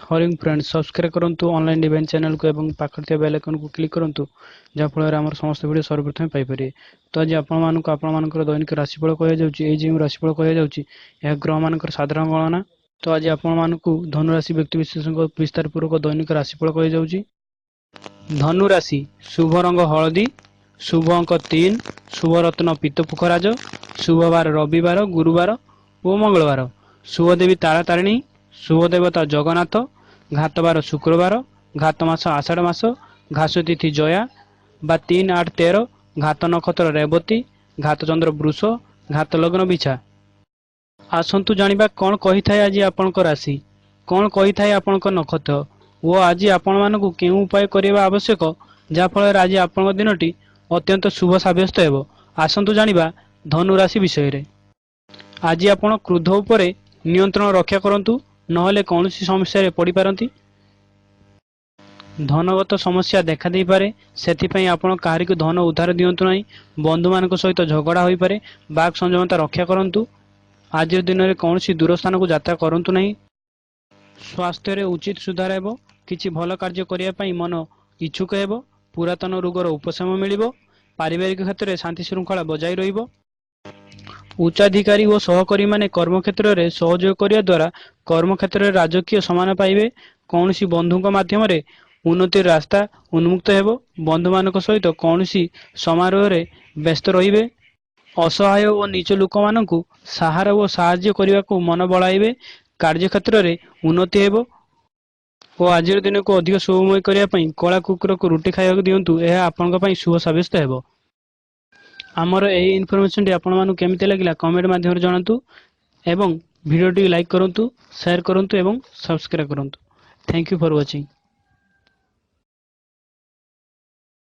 ହରିଙ୍ଗ friend, subscribe କରନ୍ତୁ online divine ଚ୍ୟାନେଲକୁ ଏବଂ ପାଖରେ ଥିବା ବେଲ୍ ଆଇକନ୍କୁ କ୍ଲିକ୍ କରନ୍ତୁ, ଯାହାଫଳରେ ଆମର ସମସ୍ତ ଭିଡ଼ିଓ ସର୍ବପ୍ରଥମେ ପାଇପାରିବେ। ତ ଆଜି ଆପଣମାନଙ୍କୁ ଆପଣମାନଙ୍କର ଦୈନିକ ରାଶିଫଳ କୁହାଯାଉଛି। ଏଇ ଯେଉଁ ରାଶିଫଳ କୁହାଯାଉଛି, ଏହା ଗ୍ରହମାନଙ୍କର ସାଧାରଣ ଗଣନା। ତ ଆଜି ଆପଣମାନଙ୍କୁ ଧନୁରାଶି ବ୍ୟକ୍ତିବିଶେଷଙ୍କ ବିସ୍ତାର ପୂର୍ବକ ଦୈନିକ ରାଶିଫଳ କୁହାଯାଉଛି। ଧନୁ ରାଶି, ଶୁଭ ରଙ୍ଗ ହଳଦୀ, ଶୁଭ ଅଙ୍କ 3, ଶୁଭ ରତ୍ନ ପିତପୁଖରାଜ, ଶୁଭବାର ରବିବାର, ଗୁରୁବାର ଓ ମଙ୍ଗଳବାର, ଶୁଭଦେବୀ ତାରା ତାରିଣୀ, ଶୁଭ ଦେବତା ଜଗନ୍ନାଥ, ଘାତବାର ଶୁକ୍ରବାର, ଘାତ ମାସ ଆଷାଢ଼ ମାସ, ଘାସ ତିଥି ଜୟା ବା 3/8/13, ଘାତ ନକ୍ଷତ୍ର ରେବତୀ, ଘାତ ଚନ୍ଦ୍ର ବୃଷ, ଘାତ ଲଗ୍ନ ବିଛା। ଆସନ୍ତୁ ଜାଣିବା କ'ଣ କହିଥାଏ ଆଜି ଆପଣଙ୍କ ରାଶି, କ'ଣ କହିଥାଏ ଆପଣଙ୍କ ନକ୍ଷତ୍ର ଓ ଆଜି ଆପଣମାନଙ୍କୁ କେଉଁ ଉପାୟ କରିବା ଆବଶ୍ୟକ, ଯାହାଫଳରେ ଆଜି ଆପଣଙ୍କ ଦିନଟି ଅତ୍ୟନ୍ତ ଶୁଭ ସାବ୍ୟସ୍ତ ହେବ। ଆସନ୍ତୁ ଜାଣିବା ଧନୁ ରାଶି ବିଷୟରେ। ଆଜି ଆପଣ କ୍ରୋଧ ଉପରେ ନିୟନ୍ତ୍ରଣ ରକ୍ଷା କରନ୍ତୁ, ନହେଲେ କୌଣସି ସମସ୍ୟାରେ ପଡ଼ିପାରନ୍ତି। ଧନଗତ ସମସ୍ୟା ଦେଖାଦେଇପାରେ, ସେଥିପାଇଁ ଆପଣ କାହାରିକୁ ଧନ ଉଧାର ଦିଅନ୍ତୁ ନାହିଁ। ବନ୍ଧୁମାନଙ୍କ ସହିତ ଝଗଡ଼ା ହୋଇପାରେ। ବାକ୍ ସଂଯମତା ରକ୍ଷା କରନ୍ତୁ। ଆଜିର ଦିନରେ କୌଣସି ଦୂର ସ୍ଥାନକୁ ଯାତ୍ରା କରନ୍ତୁ ନାହିଁ। ସ୍ୱାସ୍ଥ୍ୟରେ ଉଚିତ ସୁଧାର ହେବ। କିଛି ଭଲ କାର୍ଯ୍ୟ କରିବା ପାଇଁ ମନ ଇଚ୍ଛୁକ ହେବ। ପୁରାତନ ରୋଗର ଉପଶମ ମିଳିବ। ପାରିବାରିକ କ୍ଷେତ୍ରରେ ଶାନ୍ତି ଶୃଙ୍ଖଳା ବଜାୟ ରହିବ। ଉଚ୍ଚାଧିକାରୀ ଓ ସହକର୍ମୀମାନେ କର୍ମକ୍ଷେତ୍ରରେ ସହଯୋଗ କରିବା ଦ୍ୱାରା କର୍ମକ୍ଷେତ୍ରରେ ରାଜକୀୟ ସମ୍ମାନ ପାଇବେ। କୌଣସି ବନ୍ଧୁଙ୍କ ମାଧ୍ୟମରେ ଉନ୍ନତିର ରାସ୍ତା ଉନ୍ମୁକ୍ତ ହେବ। ବନ୍ଧୁମାନଙ୍କ ସହିତ କୌଣସି ସମାରୋହରେ ବ୍ୟସ୍ତ ରହିବେ। ଅସହାୟ ଓ ନିଚ ଲୋକମାନଙ୍କୁ ସାହାରା ଓ ସାହାଯ୍ୟ କରିବାକୁ ମନ ବଳାଇବେ। କାର୍ଯ୍ୟକ୍ଷେତ୍ରରେ ଉନ୍ନତି ହେବ ଓ ଆଜିର ଦିନକୁ ଅଧିକ ଶୁଭମୟ କରିବା ପାଇଁ କଳା କୁକୁରକୁ ରୁଟି ଖାଇବାକୁ ଦିଅନ୍ତୁ। ଏହା ଆପଣଙ୍କ ପାଇଁ ଶୁଭ ସାବ୍ୟସ୍ତ ହେବ। ଆମର ଏହି ଇନଫର୍ମେସନଟି ଆପଣମାନଙ୍କୁ କେମିତି ଲାଗିଲା, କମେଣ୍ଟ ମାଧ୍ୟମରେ ଜଣାନ୍ତୁ ଏବଂ ଭିଡ଼ିଓଟି ଲାଇକ୍ କରନ୍ତୁ, ସେୟାର କରନ୍ତୁ ଏବଂ ସବସ୍କ୍ରାଇବ୍ କରନ୍ତୁ। Thank you for watching.